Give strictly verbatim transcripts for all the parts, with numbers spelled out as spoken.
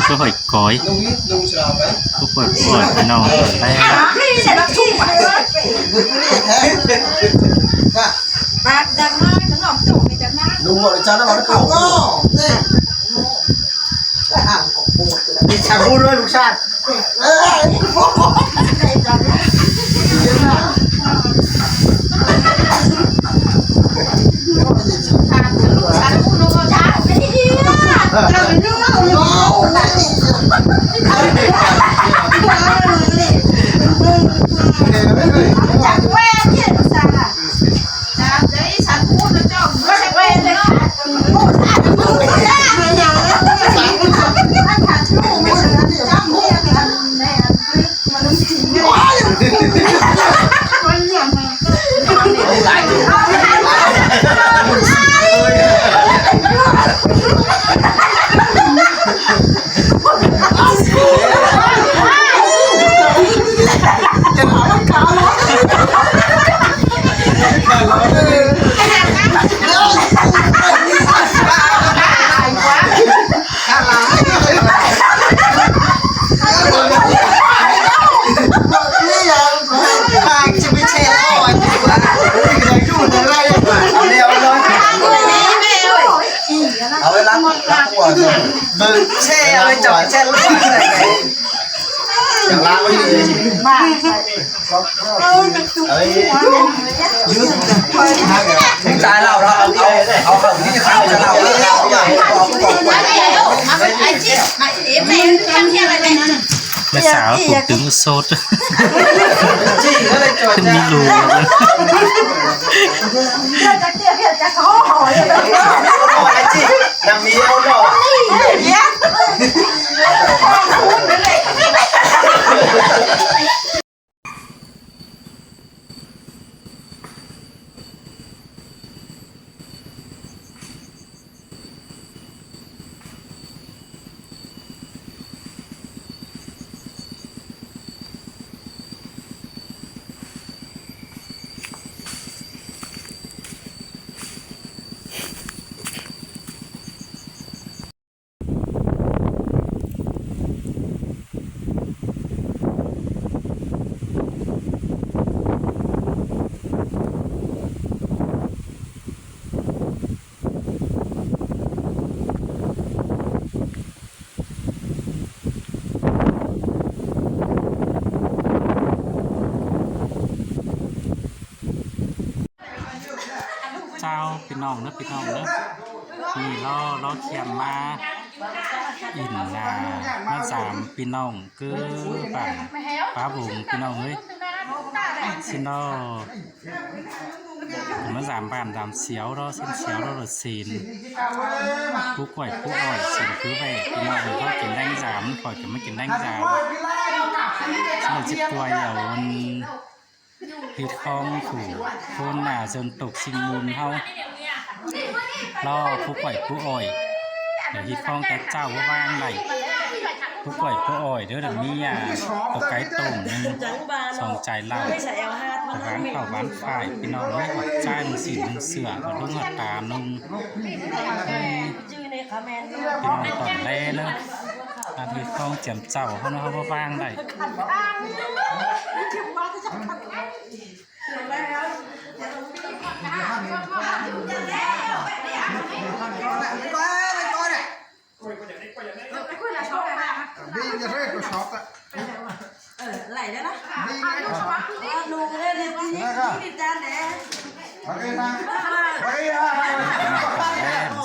Có hỏi cói. Có hỏi cói phải không? Ở đây. Bác đang nói, nó ngỏm tủ, mình đang nói. Đúng rồi, cho nó vào nó khẩu. Đi sang hút thôi, Lục San. Mẹ xảo cũng đứng sốt. Không đi lùi. Chào ꞌpi ꞌnọng ꞌnớ, ꞌpi ꞌnọng ꞌnớ. ꞌNị lo lo khiêm ꞌmá ỉn ꞌnạ ꞌmá dam ꞌpi ꞌnọng cứ bản pá vùng ꞌpi ꞌnọng ới. ꞌSịn lo ꞌmá dam bản dam siêu đó, ꞌsịn siêu đó là ꞌsịn. Pú quảy pú ỏi ꞌsịn cứ ꞌvạy ꞌpi ꞌnọng ꞌnớ kin ꞌlẹng dam, khỏi kin ꞌmá kin ꞌlẹng dam. ꞌSịn lo ꞌchí quay ở ꞌhịt ꞌkhóng phủ ꞌcốn ꞌnạ dân tộc Sinh Mun ꞌháu. Lo pú quảy pú ỏi ꞌhịt ꞌkhóng té ꞌchạu ꞌváng đảy. Pú quảy pú ỏi đớ đa ꞌmí à, tô cái tôm ꞌnưng, song chai ꞌlau, tô ván khảu ván phải, ꞌpi ꞌnọng ới, hoặc ꞌchái ꞌnưng sỉn ꞌnưng sửa, hoặc ꞌlung hoặc tà ꞌnưng. ꞌPi ꞌnọng tỏn ꞌlé ꞌnớ. ꞌHịt ꞌkhóng chiêm chảu ꞌháu ꞌnớ, ꞌháu ꞌváng đảy.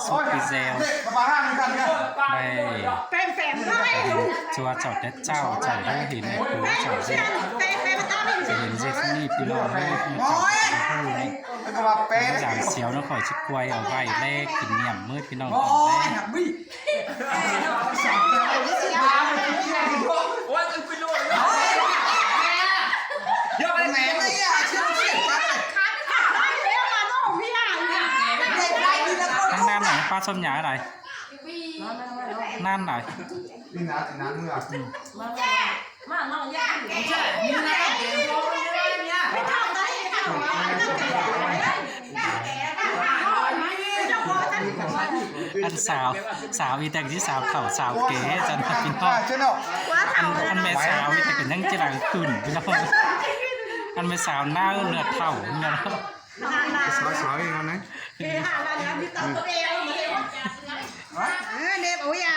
Sốt video. Đây. Chua chảu tết chảu, chảu ꞌhụ hên phủ chảu ꞌdệt. Chảu hên ꞌdệt ꞌnị ꞌpi ꞌnọng ới, chảu ꞌhụ ꞌnị. Dáng siêu ꞌnớ khỏi ꞌchí quay ở ꞌvạy ꞌlé kỷ niệm ꞌmới ꞌpi ꞌnọng ới. Tháng năm này, ꞌpá sôm nhả này. Năm này. Ăn sau, sau ꞌi ꞌtẹ ꞌchí sau thảu sau kẻ ꞌchớ ꞌnặn ꞌpi ꞌnọng. Ăn, ăn ꞌme sau ꞌi ꞌtẹ ꞌcọ ꞌnhắng ꞌchí đang khửn ꞌpi ꞌnọng. Ăn ꞌme sau ꞌnhắng ꞌlượt thảu ꞌnhắng. Sau sau ꞌi ꞌnặn. Ơ, ꞌnị ꞌo ꞌya.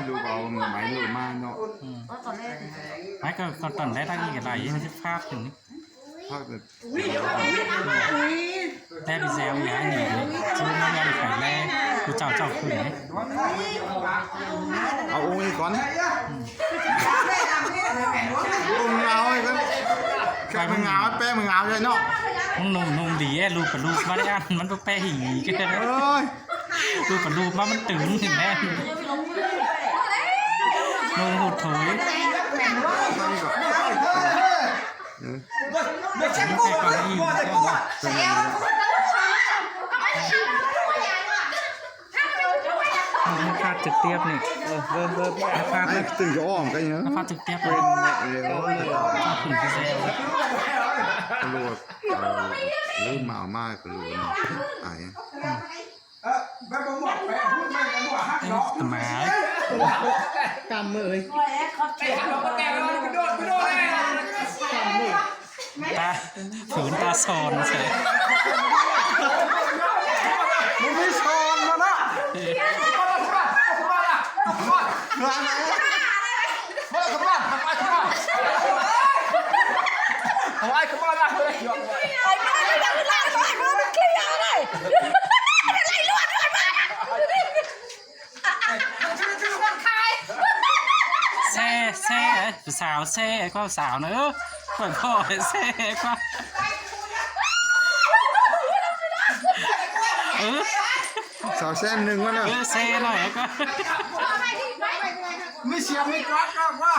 Lụk au mai lụk ꞌma ꞌnọng. Mai ꞌcọ, ꞌcọ tỏn đé ꞌtáng ꞌnị kẻ lai ꞌchí ꞌphạt ꞌnị. Phạt ꞌnị. Đé ꞌpi ꞌdẹo ꞌnị ꞌnị. Chứ ꞌmá ꞌnhắng phải ꞌlé. ꞌCọ chảu chảu khửn ꞌnị. Au ung ꞌnị ꞌcón. Ung au ꞌnị ꞌcón. Khay ꞌmứng au, ꞌpẹ ꞌmứng au ꞌchớ ꞌnọng. ꞌMắn ꞌnôm ꞌnôm đi é, lụk pă lụk ꞌmá đé ăn, ꞌmắn ꞌpẹ ꞌpẹ hỉ. Ôi. Lụk pă lụk ꞌmá ꞌmắn tứn hỉ ꞌnẹ. ꞌNôm hụt thôi. Phát trực tiếp ꞌnị. Ơ, ơ, ơ. Phát ꞌnị. Từng cái ỏm cái nhớ. Phát trực tiếp ꞌnị. Quên mẹ rồi. Cho khửn ꞌpi ꞌdẹo. Lụk, ờ, lưới mạo mai của lụk. Ai. Ơ, tơ ma. Căm ơi. Căm ơi. Ta, phưn ta son sĕ. ꞌMắn ꞌmí son ꞌnặn ꞌnớ. ꞌSe, ꞌse, sau ꞌse ꞌquá sau ꞌnớ. ꞌQuá ꞌcọ ꞌse ꞌquá. Sau ꞌse ꞌnưng ꞌquá ꞌnớ. ꞌSe ꞌnọi ꞌquá. ꞌMí sia ꞌmí ꞌquá ꞌquá.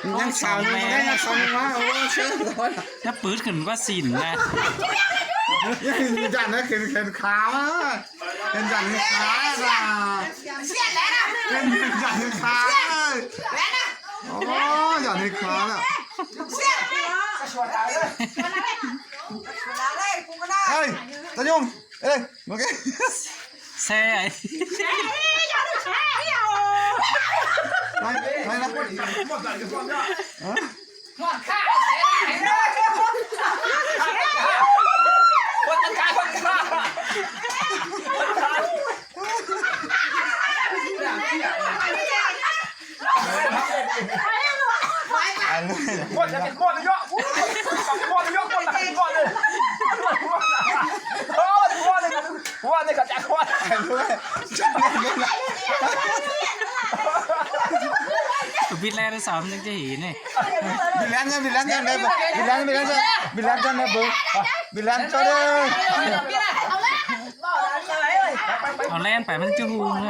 ꞌNhắng sau ꞌnưng ꞌnhắng sau ꞌnưng ꞌquá. ꞌSe ꞌnọi. ꞌNhá pứt khửn ꞌquá sỉn ꞌnẹ. ꞌNhắng dặn ꞌnớ khửn khửn khả ꞌnớ. Hên dặn hên khả ꞌnớ. Hên, hên dặn hên khả ꞌnớ. Ô, dặn hên khả ꞌnớ. Ê, ta Nhung. Ê, ok. ꞌSe ai. Đây, đây, đây. Hả? Bịt len sau ꞌnhắng ꞌchí hỉ ꞌnị. Bịt len ꞌnhắng, bịt len ꞌnhắng, bịt len, bịt len ꞌnhắng, bịt len ꞌnhắng, bịt len ꞌnhắng. Au len pay ꞌmắn ꞌchí hu ꞌnị.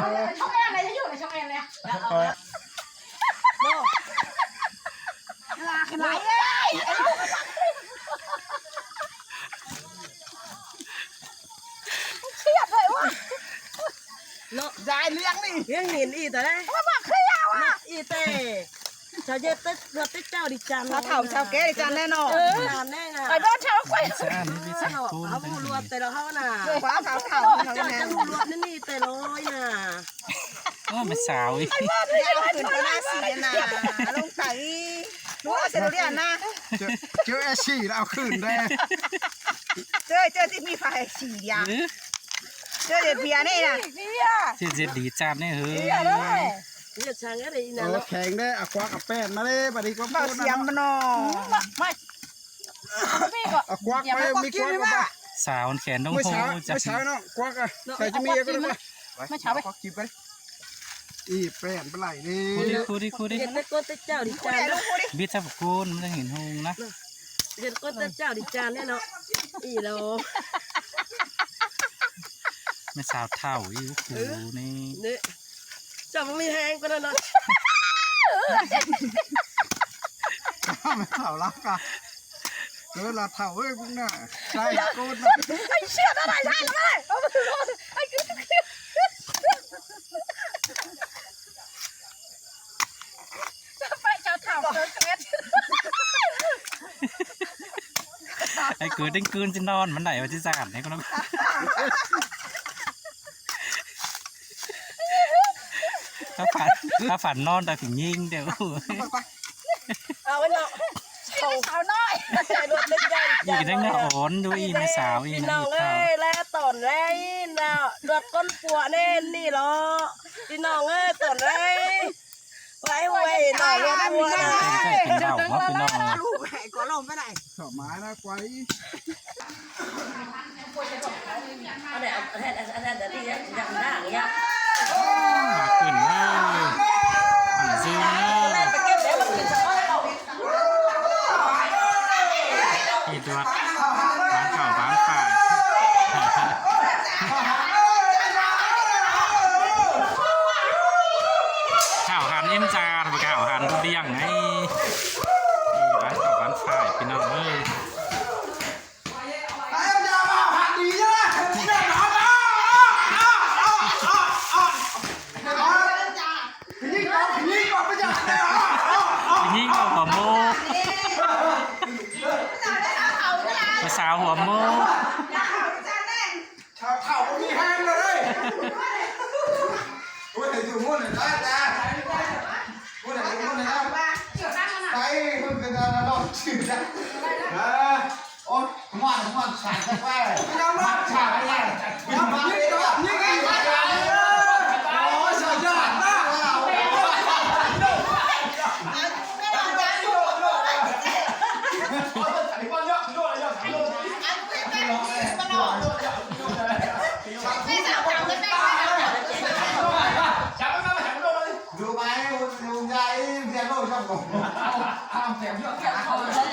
Dai ꞌliệng ꞌnị. ꞌLiệng ꞌnị ꞌi ꞌtẹ ꞌlẹ. ꞌI ꞌtẹ. Sau ꞌdệt ꞌtẹ, ꞌlượt ꞌtẹ chảu đi chăn. Sau thảu sau ké đi chăn ꞌnẹ ꞌnọ. Ơ, chăn ꞌnẹ ꞌnạ. Ai ꞌbọ thảu quay. Au ꞌmú ꞌlượt ꞌtẹ ꞌlọ ꞌháu ꞌnạ. Ơ, ꞌquá thảu thảu. Chăn ꞌlượt ꞌnị ꞌtẹ ꞌlới ꞌnạ. Ô, ꞌmá sau ꞌi. Khửn ꞌtẹ ꞌnạ sỉ ꞌnạ. ꞌLống tảy. ꞌLống ꞌtẹ ꞌlới ꞌnạ. Chớ, chớ ê sỉ ꞌlẹo khửn đé. Chớ, chớ ꞌchí ꞌmí pha ê sỉ ꞌlẹo. Chớ ꞌdệt bia ꞌnị ꞌnạ. Chớ ꞌdệt đi chăn ꞌnị hứ. Ơ, kheng đé, ꞌa ꞌquá ꞌcọ pên ꞌmá đé, bát đi ꞌquá. Bảo xiêm ꞌnọ. ꞌA ꞌquá ꞌmí ꞌquá ꞌcọ. Sau kheng ꞌnọng ꞌhô. ꞌMá sau ꞌnọng, ꞌquá ꞌcọ. Sai ꞌchí ꞌmí ꞌcọ ꞌnọng. ꞌMá sau ꞌquá ꞌcọ. ꞌI pên pơ lai đi. Khu đi, khu đi, khu đi. Bịt sắp côn, ꞌmá đang hên hông ꞌnạ. ꞌDệt ꞌcốn ꞌtẹ chảu đi chăn ꞌnẹ ꞌnọ. ꞌI ꞌlẹo. ꞌMá sau thảu ꞌi khu ꞌnị. ꞌNị. Chả ꞌmí ꞌhéng ꞌcốn ꞌnặn ꞌnọ. ꞌMá sau lắc à. Tớ là thảu ơi cũng nè. Sai côn nè. Anh siết nó này, sai nó này. Anh cứ Ai, cứ đinh cưn chứ non, ꞌmắn đảy ꞌva chứ dản ꞌnị ꞌcọ ꞌnọng. ถ้าฝัน ถ้าฝันนอนแต่ผียิงเดี๋ยว เอาไว้เนาะ เอาสาวน้อย ใส่รถเล่นใหญ่ อีกนั่นน่ะอ่อนด้วย อีแม่สาวอีก พี่น้องเอ้ย แล้วตอนแรกเนาะ รถก้นปัวแน่นี่เหรอ พี่น้องเอ้ย ตอนแรก ไว้ไว้หน่อย เรียกว่า ใช่กินเหล้าเนาะพี่น้อง ลูกแหกก็ลงไปไหน ชอบหมานะควาย อันนั้นอันนั้นอันนั้นอันนี้ยังด่างเนี่ย มาขึ้นเลย อันซื้อเลย ไปเก็บแล้วมันขึ้นเฉพาะแล้ว อีดวด บ้านเก่าบ้านป่า ข่าวหันเอ็มจาข่าวหันเลี้ยงไง บ้านเก่าบ้านป่า พี่น้องเอ้ย ยิงเอาหัวโม ภาษาหัวโม เฒ่าๆ บ่มีแฮงเลย พูดถึงอยู่มุ่นเลยนะจ๊ะ พูดถึงอยู่มุ่นเลยนะ ไป มันเป็นอะไรรอบชื่อนะ เออ โอ๊ยม่วน ม่วน ฉากจะไป ม่วน ฉากไป ม่วน นี่ก็ นี่ก็ โอ้ย สุดยอดมาก ดูไหม ลุงยายเรียนโลกช่องผม เอาแถมเยอะแถมเอาเลย